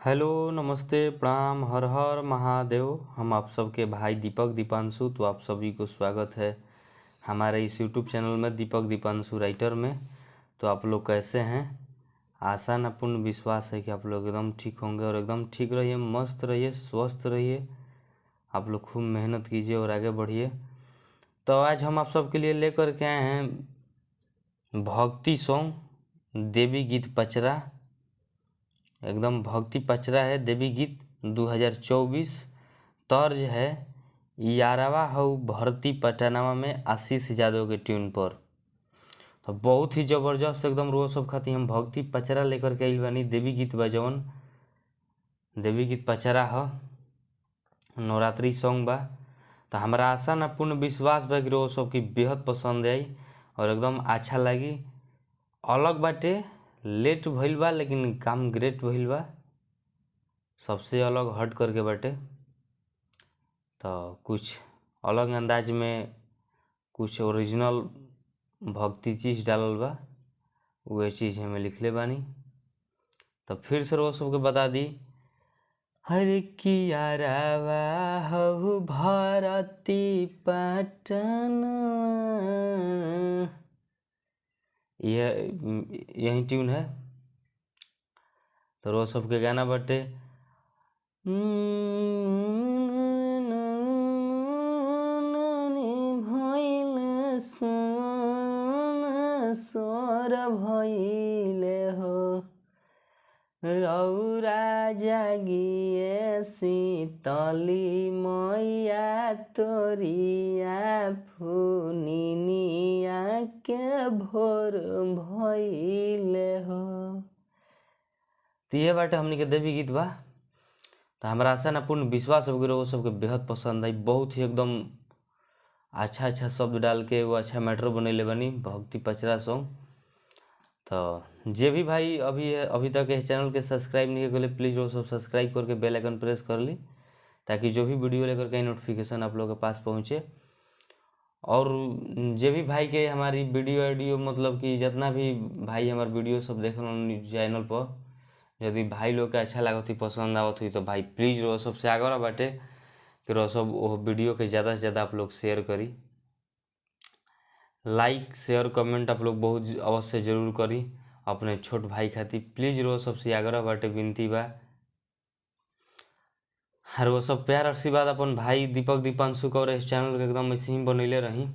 Hello नमस्ते प्रणाम हर हर महादेव। हम आप सबके भाई दीपक दीपांशु। तो आप सभी को स्वागत है हमारे इस यूट्यूब चैनल में दीपक दीपांशु राइटर में। तो आप लोग कैसे हैं? आशा न पूर्ण विश्वास है कि आप लोग एकदम ठीक होंगे और एकदम ठीक रहिए, मस्त रहिए, स्वस्थ रहिए। आप लोग खूब मेहनत कीजिए और आगे बढ़िए। तो आज हम आप सबके लिए लेकर के आए हैं भक्ति सॉन्ग, देवी गीत पचरा। एकदम भक्ति पचरा है, देवी गीत 2024। तर्ज है यारवा हऊ भरती पटनावा में आशीष यादव के ट्यून पर। तो बहुत ही ज़बरदस्त एकदम रोज सब खाती हम भक्ति पचरा लेकर के आइल बानी। देवी गीत बा जवन देवी गीत पचरा ह, नवरात्रि सॉन्ग बा। तो हमारा आशा ना पूर्ण विश्वास बा कि रोज सब की बेहद पसंद आई और एकदम अच्छा लगी। अलग बाटे, लेट भइल बा लेकिन काम ग्रेट भइल बा, सबसे अलग हट करके बाटे। तो कुछ अलग अंदाज में कुछ ओरिजिनल भक्ति चीज़ डालल बा, वह चीज़ हमें लिखले बानी। तो फिर से रोज सबके बता दी, हर कियारावा हऊ भरती पटन, यही ट्यून है। तो रोज सबके गाना बाटे। सोर भइले हो रौरा जागिए शीतली मैया तोरिया फुनिनिया के भोर भइले हो। तो ये बाटे हमनी के देवी गीत बा। तो हमारा आशा ना पूर्ण विश्वास हो गया वो सबके बेहद पसंद आई। बहुत ही एकदम अच्छा अच्छा शब्द डाल के वो अच्छा मैटर बनैले बनी भक्ति पचरा सॉन्ग। तो जे भी भाई अभी अभी तक इस चैनल के सब्सक्राइब नहीं कर प्लीज़ वो सब सब्सक्राइब करके बेल आइकन प्रेस कर ली, ताकि जो भी वीडियो लेकर के नोटिफिकेशन आप लोगों के पास पहुँचे। और जे भी भाई के हमारी वीडियो ऑडियो मतलब कि जितना भी भाई हमारे वीडियो सब देख चैनल पर, यदि भाई लोग के अच्छा लागत हुई, पसंद आवत हुई, तो भाई प्लीज़ रो सबसे आग्रह बाटे कि रो सब वो वीडियो के ज़्यादा से ज़्यादा आप लोग शेयर करी, लाइक शेयर कमेंट आप लोग बहुत अवश्य जरूर करी अपने छोट भाई खातिर। प्लीज़ रो सबसे आग्रह बाटे, विनती बा। और वो सब प्यार आशीर्वाद अपन भाई दीपक दीपांशु और इस चैनल के एकदम ऐसे ही बनैले रही।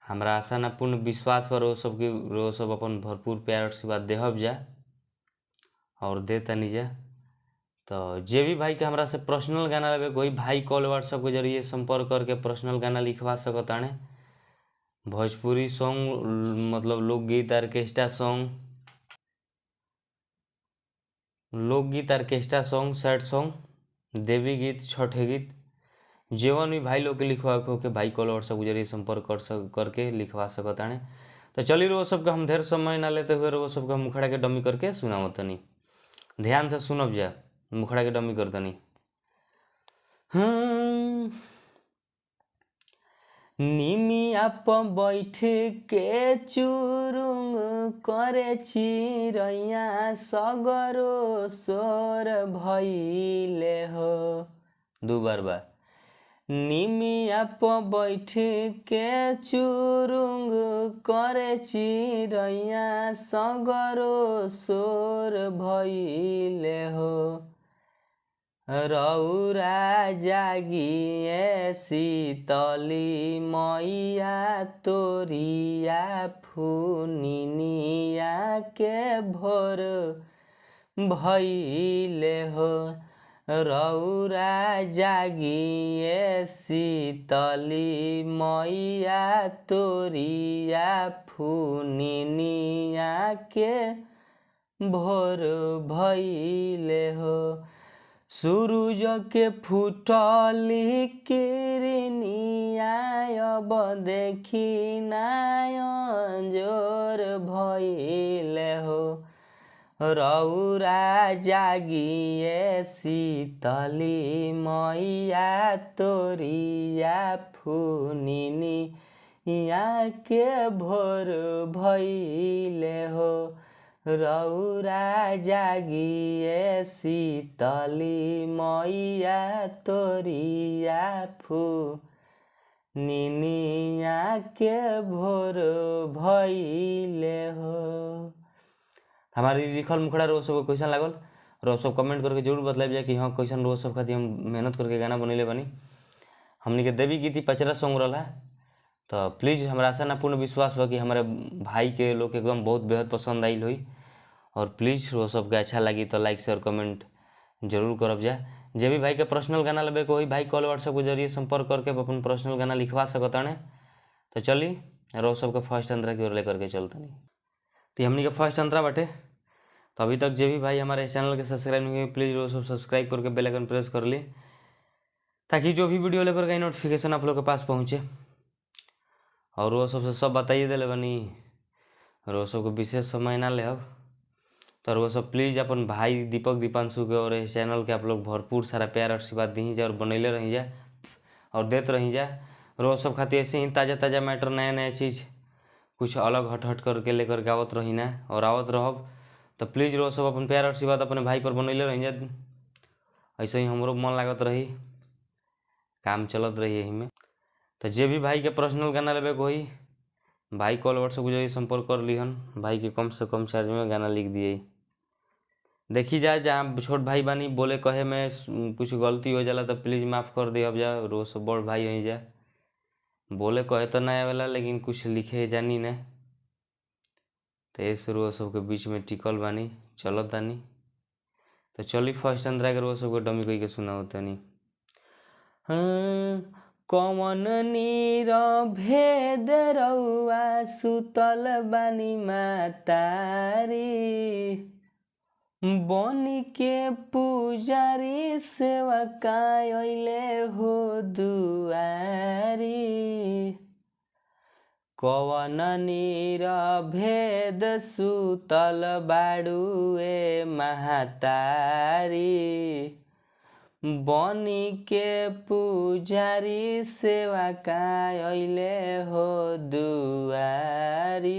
हमारा आशा ना पूर्ण विश्वास पर वो सब के वो सब अपन भरपूर प्यार आशीर्वाद देहब जा और दे तनी जा। तो जे भी भाई के हमरा से पर्सनल गाना लेवे कोई भाई कॉल व्हाट्सएप के जरिए संपर्क करके पर्सनल गाना लिखवा सकताने। भोजपुरी सॉन्ग मतलब लोकगीत, ऑर्केस्ट्रा सॉन्ग, लोकगीत, ऑर्केस्ट्रा सॉन्ग, सैड सॉन्ग, देवी गीत, छठे गीत, जीवन भी भाई लोग के लिखवा के भाई कॉल व्हाट्सएप के जरिए संपर्क कर करके लिखवा सकताने। तो चलिए रो सबके हम ढेर समय ना लेते हुए रो सबके हम मुखड़ा के डमी करके सुनावतनी। ध्यान से सुनब जा, मुखड़ा के डमी करतनी। निमिया पर बैठ के चुरुंग करे चिरैया सगरो सोर भइले हो। दो बार बार निमिया पर बैठ के चुरुंग करे चिरैया सगरो सोर भइले हो। रौरा जागिए शीतली मैया तोरिया फुनिनिया के भोर भइले हो। रौरा जागिए शीतली मैया तोरिया फुनिनिया के भोर भइले हो। सूरज के फूटली किरनिया अब देखी नायंजोर भइले हो। रौरा जागिए शीतली मैया तोरिया फुनिनिया के भोर भइले हो। रौरा जागिए शीतली मैया तोरिया फू निनिया के भोर भइले हो। हमारी लिखल मुखड़ा रोज सबके कैसन लागल रोज सब कमेंट करके जरूर बतलाइब जा कि हाँ कैसन रोज सब खातिर हम मेहनत करके गाना बनैले बानी। हमनी के देवी गीत पचरा सॉन्ग रहा, तो प्लीज़ हमरा आशा ना पूर्ण विश्वास बा कि हमारे भाई के लोग एकदम बहुत बेहद पसंद आइल हुई। और प्लीज़ रोज सबके अच्छा लगी तो लाइक शेयर कमेंट जरूर करब जा। जे भी भाई के पर्सनल गाना लेबे के होई भाई कॉल व्हाट्सएप के जरिए संपर्क करके अपन पर्सनल गाना लिखवा सकताने। तो चली रोज सबके फर्स्ट अंतरा की ओर लेकर के चलतनी। तो हमनी के फर्स्ट अंतरा बाटे। तो अभी तक जे भी भाई हमारे चैनल के सब्सक्राइब नहीं हुए प्लीज़ रोज सब सब्सक्राइब करके बेल आइकन प्रेस कर ली, ताकि जो भी वीडियो लेकर के नोटिफिकेशन आप लोग के पास पहुँचे। और वो सबसे सब बताइए दिले बनी, और वो सबको विशेष समय ना ले अब। तो वो सब प्लीज़ अपन भाई दीपक दीपांशु के और इस चैनल के आप लोग भरपूर सारा प्यार आशीर्वाद दी जा और बनैले रही जा और देते रही जा। रोज सब खातिर ऐसे ही ताज़ा ताज़ा मैटर नया नया चीज़ कुछ अलग हट हट करके लेकर के आवत रही ना और आवत रहब। तो प्लीज़ रोज सब अपन प्यार आशीर्वाद अपने भाई पर बनैले रही जा। ऐसे ही हमरो मन लागत रही, काम चलत रही यही में। तो जे भी भाई के पर्सनल गाना लेबे के होई भाई कॉल व्हाट्सएप के जरिए संपर्क कर लिहन, भाई के कम से कम चार्ज में गाना लिख दिए। देखी जाए जहाँ छोट भाई बानी बोले कहे में कुछ गलती हो जाला तो प्लीज़ माफ़ कर दे। अब जा रोज सब बड़ भाई हो जा, बोले कहे तो ना आवेला लेकिन कुछ लिखे जानी ना, तो ऐसे रोज सबके बीच में टिकल बानी चलत तानी। तो चली फर्स्ट अंतरा के रोज सबके डमी कही के सुनाओ तनी। हाँ, कौन नीर भेद रउआ सुतल बानी मातारी, बन के पुजारी सेवका अइले हो दुआरी। कौन नीर भेद सुतल बाड़ुए महतारी, बनी के पुजारी सेवका अइले हो दुआरी।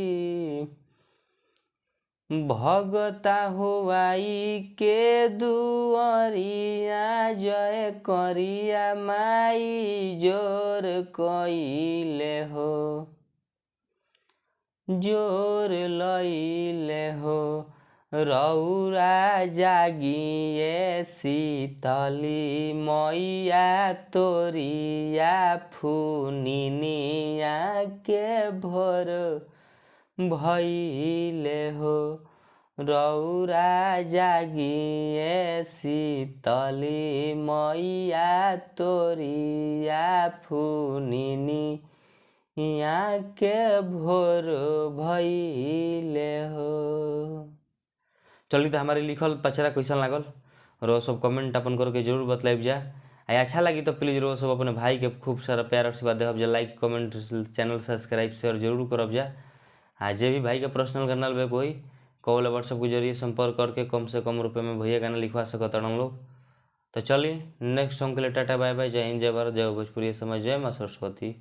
भगता हुआई के दुआरिया जय करिया माई जोर कइले हो, जोर लइले हो। रौरा जागिए शीतली मैया तोरिया फुनिनिया के भोर भइले हो। रौरा जागिए शीतली मैया तोरिया फुनिनिया के भोर भइले हो। चली तो हमारे लिखल पचरा कैसन लागल रोज सब कमेंट अपन करके जरूर बतलाइब जा। आ अच्छा लगी तो प्लीज़ रोज सब अपने भाई के खूब सारा प्यार आशीर्वाद देहब जा, like comment channel subscribe share जरूर करब जा। आ जे भी भाई के पर्सनल गाना लेबे के होई कॉल व्हाट्सएप के जरिए संपर्क करके कम से कम रुपये में भैया गाना लिखवा सकत हम लोग। तो चली नेक्स्ट सॉन्ग के लिए टाटा बाय बाय, जय हिंद जय भारत जय भोजपुरी समाज, जय माँ सरस्वती।